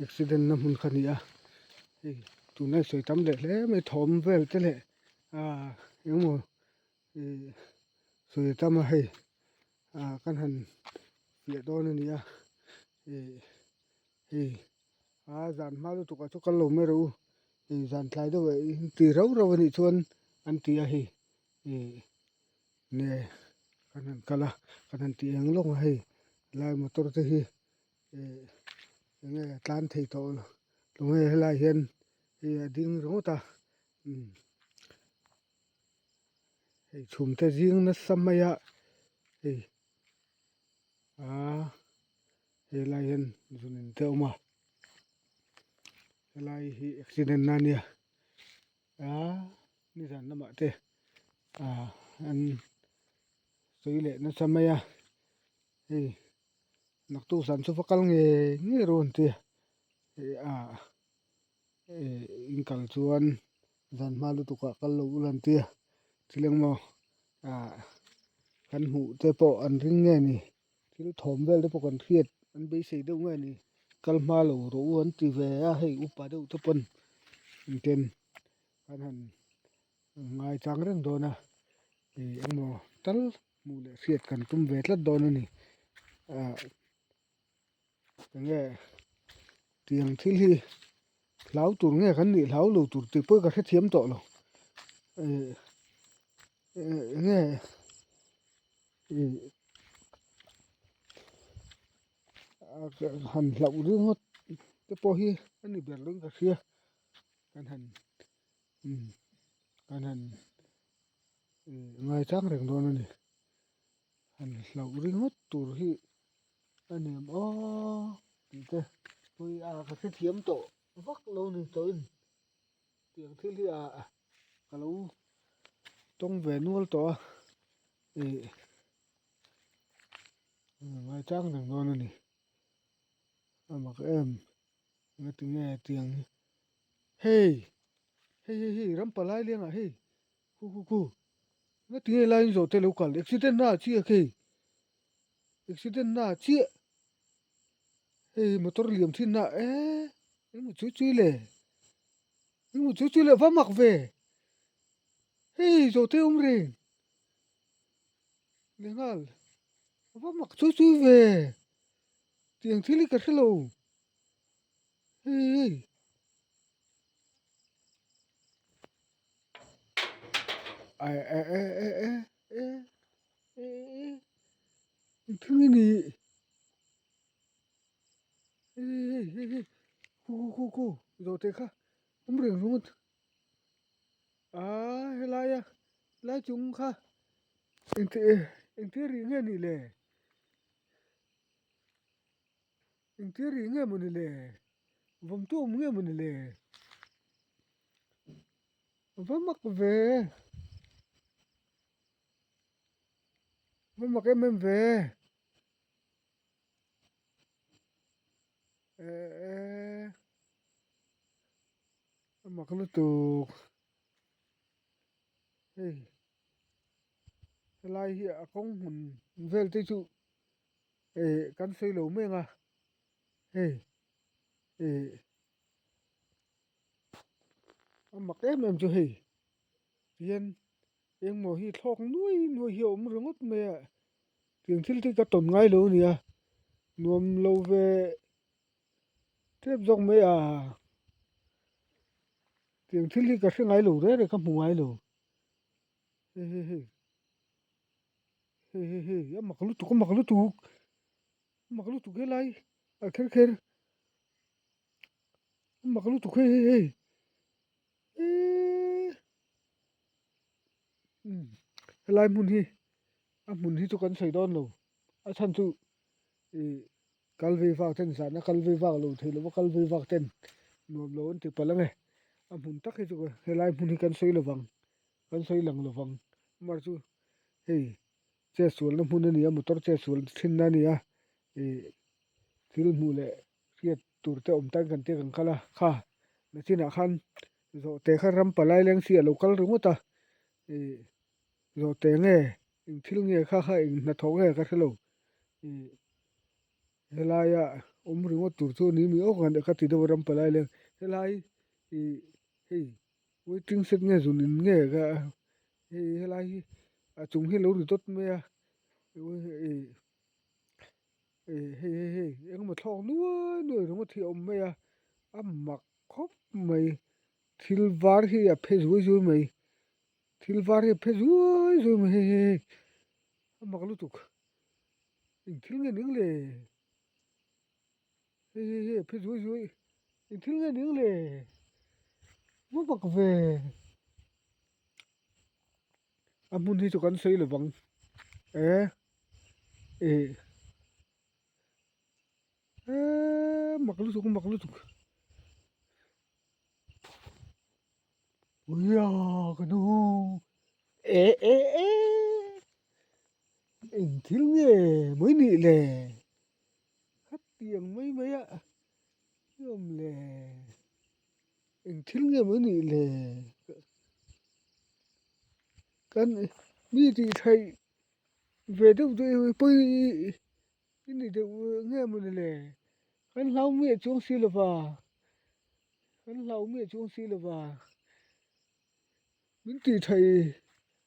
Accident na hmun kha a ni a hei tuna sawi tam leh hle mai thawm vel te leh ah engemaw ih sawi tam a hei ah kan han fiah dawn a ni a ih hei a zan hma lutuk ah chu kal lo mai rawh u ih zan tlai deuh ah in ti rau rau a nih chuan an ti a hei ih nge kan han kal a kan han ti eng lawk a hei lai motor te hi ih enge a tlan thei tawh lo tunge helaiah hian hei a ding ringawt a umm hei chhum te zing nasa mai a hei aaa helai hian zun te a awm a helai hi accident na ania aaa nizan lamah te ah an sawi leh nasa mai a hei. Naktuk zan chu va kal ngei ngei rawh an ti a ih ah ih in kal chuan zan hma lutuk ah kal lo ula an ti a thil engmaw ah kan hmuh te pawh an ring nge ni thil thawm vel te pawh kan hriat an beisei deuh nge ni kal hma lo rawh u an ti ve a hei upa deuh te pawn engtin an han ngaichang reng dawn a ih engmaw tal. Hmuh leh hriat kan tum ve tlat dawn a ni ah enge tiang thil hi hlau tur nge kan nih hlau lo tur tih pawh ka hrethiam tawh lo ih enge ih han hlauh ringawt te pawh hi a ni ber lo in ka hria kan han umm kan han. Ngaichang reng dawn a ni. Han hlauh ringawt tur hi a niam aw tih te pawh a ka hrethiam tawh vak lo ni tawhin tiang thil hi ah ka lo tawng ve nual tawh a ih ngaichang reng dawn a ni. A mak em ngatinge tiang hi hei hei hei hei ram palai lengah hei. Khu khu khu nga tinge lai in zawh te lo kal accident na ah chiah khi accident na ah chiah hei motor liam thin na eh engmaw chui chui le engmaw chui chui le va mak ve hei zawh te awm reng lenghal va mak chui chui ve tiang thil hi ka hrelo hei hei. Engthil nge ni hei hei hei khu khu khu khu zawhte kha awm reng ringawt aa helaia helai chung kha engthil rih nge ni le. Engtir rih nge mawni le? Vawmtu awm nge mawni le? Va mak ve! Va mak em em ve! Eh a mak lutuk hei helai hi a kawng hmun vel te chu Ih kan sawi lo mek a hei ih a mak em em chu hei tihian engmaw hi thlawk nuai nuai hi a awm ringawt mai a tiang thil te ka tawn ngai lo a nia nuam lo ve tep zawk mai a tiang thil hi ka hre ngai lo reng reng ka hmu ngai lo hei hei hei. Hei hei hei a mak lutuk a mak lutuk a mak lutuk helai a kher kher a mak lutuk hei hei hei eee umm helai hmun hi a hmun hi chu kan sawi dawn lo a chhan chu ih kal vei vak ten zan a kal vei vak lo thei lova kal vei vak ten nuam lo an ti palh ange a hmun tak hi chu helai hmun hi kan sawi lovang. Kan sawi lang lovang mar chu hei chetsualna hmun a ni a motor chetsual thinna a ni a ih thil hmuh leh hriat tur te awm tan kan tia kan kal a kha nachinah khan zawhte kha ram palai leng si a lo kal ringawt a ih zawhte nge eng thil nge kha kha eng hnathawh nge ka hrelo ih helaia. Awm ringawt tur chu a ni mi awk ang ka ti deuh a ram palai leng helai ih hei waiting shed nge zun in nge ka hei helai hi a chung hi a lo ri dawt mai a ih hei hei hei engemaw thlawk nuai nuai ringawt hi a awm mai a a mak khawp mai thil var hi a phe zui zui mai thil var hi a phe zui zui mai hei hei hei a mak lutuk. Eng thil nge ning le? Hei hei hei a phe zuai zuai. Eng thil nge ning le? Va bak ve. A hmun hi chu kan sawi lo vang. E e e mak lutuk mak lutuk. Uia ka nu e e e eng thil nge mai nih le khatiang mai mai a i awm le eng thil nge mai nih le kan mi tih theih ve deuh deuh pawi i ni deuh nge mawni le kan hlau miah chuang si lova. Kan hlau miah chuang si lova, min tih theih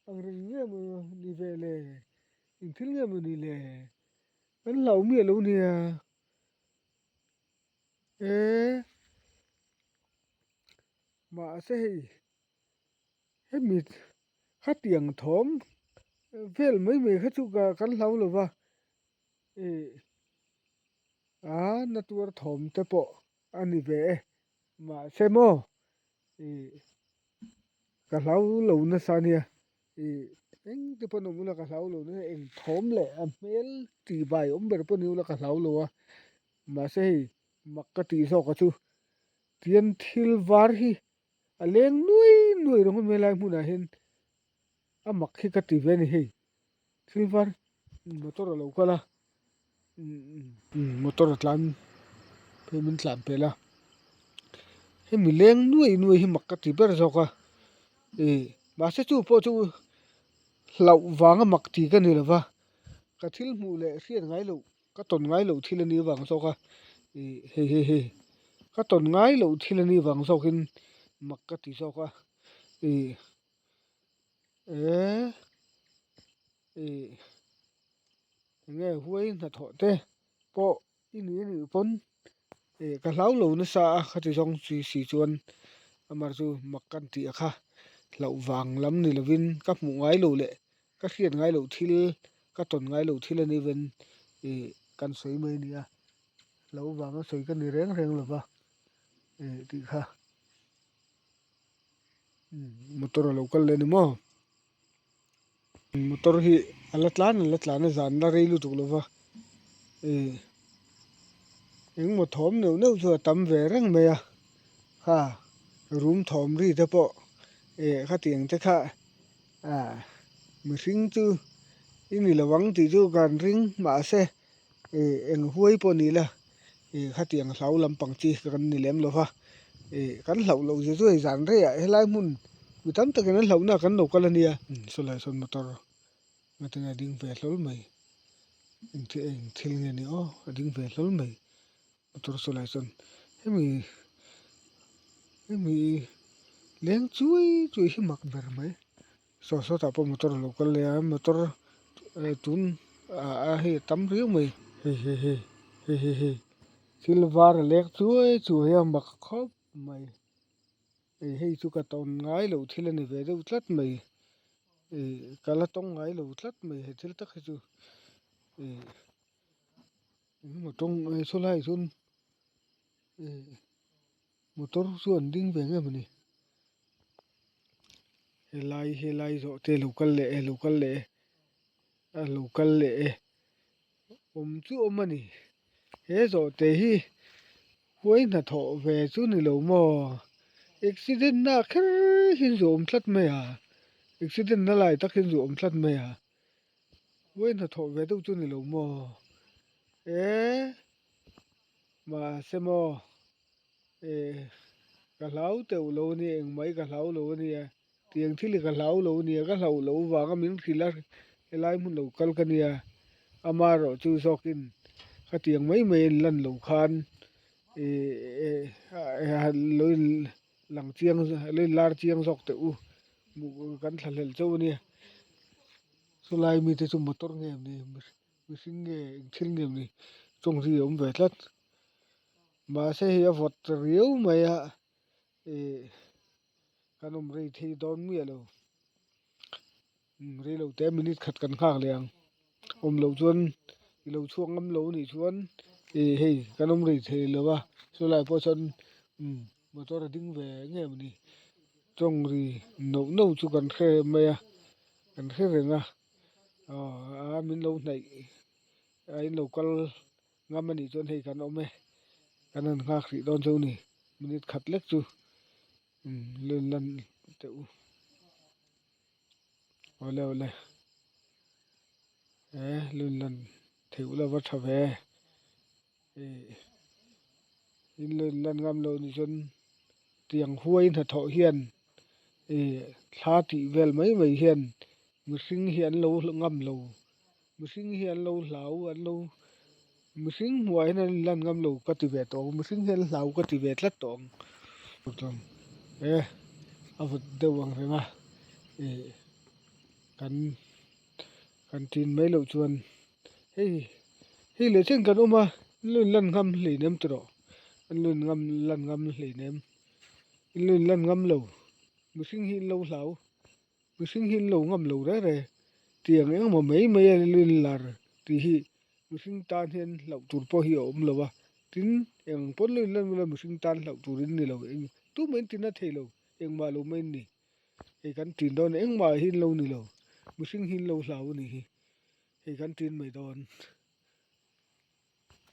ang reng nge maw ni ve le, eng thil nge maw ni le, kan hlau miah lo nia e mahse hei hemi khatiang thawm vel mai mai kha chu kan hlau lova ih a na tuar thawm te pawh. A ni ve e, mahse maw ih ka hlau lo nasa ania ih eng te pawh an awm ula ka hlau lo nasa eng thawm leh a hmel tih bai awm ber pawh ni ula ka hlau lo a, mahse hei mak ka tih zawk a chu tian thil var hi a leng nuai nuai ringawt mai lai hmunah hian a mak hi ka ti ve a ni hei thil var motor a lo kal a motor a tlan phei min tlan pel a hemi leng nuai nuai hi mak ka ti ber zawk a ih mahse chu pawh chu hlauh vanga mak ti ka ni lo va ka thil hmuh leh hriat ngai loh ka tawn ngai loh thil a nih vang zawk a ih hei hei hei ka tawn ngai loh thil a nih vang zawkin mak ka ti zawk a ih. E ih enge huai hnathawh te pawh i ni anih pawn ih ka hlau lo nasa a khati zawng chi si chuan amah chu mak kan tih a kha hlauh vang lam ni lovin ka hmuh ngai loh leh ka hriat ngai loh thil ka tawn ngai loh thil a nih ven ih kan sawi mai a ni a hlauh vanga sawi ka ni reng reng lova ih tih kha. Motor a lo kal leh a ni maw motor hi a la tlan a la tlan a zan la rei lutuk lo va ih engmaw thawm neuh neuh chu a tam ve reng mai a kha room thawm ri te pawh ih khatiang te kha ah mihring chu i ni lo ang tih chu kan ring mahse ih eng huai pawh ni la ih khatiang hlau lampang chi kan ni lem lo va ih kan hlauh loh zia chu hei zan reiah helai hmun mi tam takin an hlauhna kan lo kal a nia sawlai sawn motor ngatinge a ding ve hlawl mai eng thil eng thil nge ni aw a ding ve hlawl mai motor sawlai sawn hemi hemi leng chui chui hi mak ber mai. Saw sawtah pawh motor a lo kal leh a motor tun ah hei a tam riau mai hei hei hei hei hei hei thil var a lek chuai chuai a mak khawp mai ih hei chu ka tawn ngai loh thil a ni ve deuh tlat mai ih ka la tawng ngai lo tlat mai he thil tak hi chu ih engemaw tawng saw lai ah chuan ih motor chu an ding ve nge mawni. Helai helai zawh te alo kal leh e alo kal leh e alo kal leh e awm chu awm a ni he zawh te hi huai hnathawh ve chu ni lo maw accident na kher hi an zu awm tlat mai a accident na lai tak hi an zu awm tlat mai a huai hnathawh ve deuh chu ni lo maw e mahse maw. Eh ka hlau teuh lo a nia engmah hi ka hlau lo a nia tiang thil hi ka hlau lo a nia ka hlauh loh vanga min hrilh a helai hmun lo kal ka nia amaherawh chu zawkin. Khatiang mai mai a inlan lo khan ih lo in lang chiang lo in lar chiang zawk teh u hmuh kan thlahlel chauh a nia chulai mite chu motor nge ni mihring nge eng thil nge ni tawng ri a awm ve tlat mahse hei a vawt ta riau mai a ih kan awm rei thei dawn miah lo rei lo te minute khat kan nghak leh ang awm loh chuan i lo chhuak ngam lo anih chuan ih hei kan awm rei thei lo a chulai pawh chuan umm motor a ding ve ngei a ni tawng ri noh noh chu kan hre mai a kan hre reng a aw a min lo hnaih a in lo kal ngam anih chuan hei kan awm e kan han nghak hrih dawn chu a ni minute khat lek chu umm len lan teh u awle awle he len lan theih lova tha ve ih in len lan ngam loh ni chuan tiang huai hnathawh hian ih thla tih vel mai mai hian mihring hi an lo ngam lo. Mihring hi an lo hlau an lo mihring hmuhah hian an inlan ngam lo ka ti ve tawh ang mihring hi an hlau ka ti ve tlat tawh ang e a vawt deuh ang reng a ih kan kan tin mai loh chuan hei hei leh chen kan awm a an lo inlan ngam hleinem ti rawh an lo in ngam lan ngam hleinem an lo inlan ngam lo mihring hi an lo hlau. Mihring hi an lo ngam lo reng reng tiang engemaw mai mai a in lar tih hi mihring tan hian hlauh tur pawh hi a awm lo a tin eng pawn lo inlan ula mihring tan hlauh tur in ni lo eng tumah in tina thei lo engmah lo mai an ni hei kan tin dawn engmah hi an lo ni lo mihring hi an lo hlau a nih hi hei kan tin mai dawn.